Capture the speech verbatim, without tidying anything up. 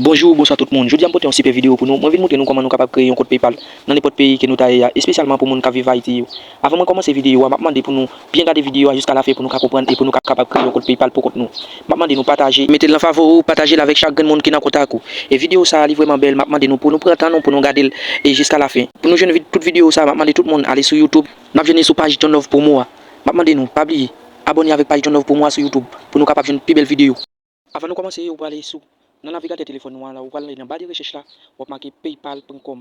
Bonjou, bonswa tout moun. Jodi a m pote yon sipè videyo pou nou. Mwen vin montre nou kòman nou kapab kreye yon kont PayPal nan nenpòt peyi ke nou ta ye a, espesyalman pou moun k ap viv Ayiti yo. Avan mwen kòmanse videyo a, m ap mande pou nou byen gade videyo a jiska lafen pou nou ka konprann e pou nou ka kapab kreye yon kont PayPal pou kont nou. M ap mande nou pataje, mete l nan favori w, pataje l avèk chak grenn moun ki nan kontak ou. E videyo sa a, li vrèman bèl. M ap mande nou pou nou pran tan nou pou nou gade l e jiska lafen. Pou nou jwenn vid-, tout videyo sa a, m ap mande tout moun ale sou YouTube. N ap jwenn li sou paj John Love Promo a. M ap mande nou, pa bliye, abòne avèk paj John Love Promo a sou YouTube pou nou kapab jwenn pi bèl videyo. Avan nou kòmanse, ou prale sou nan navigatè telefòn ou an la, ou prale nan ba de rechèch la, w ap make paypal pwen kòm.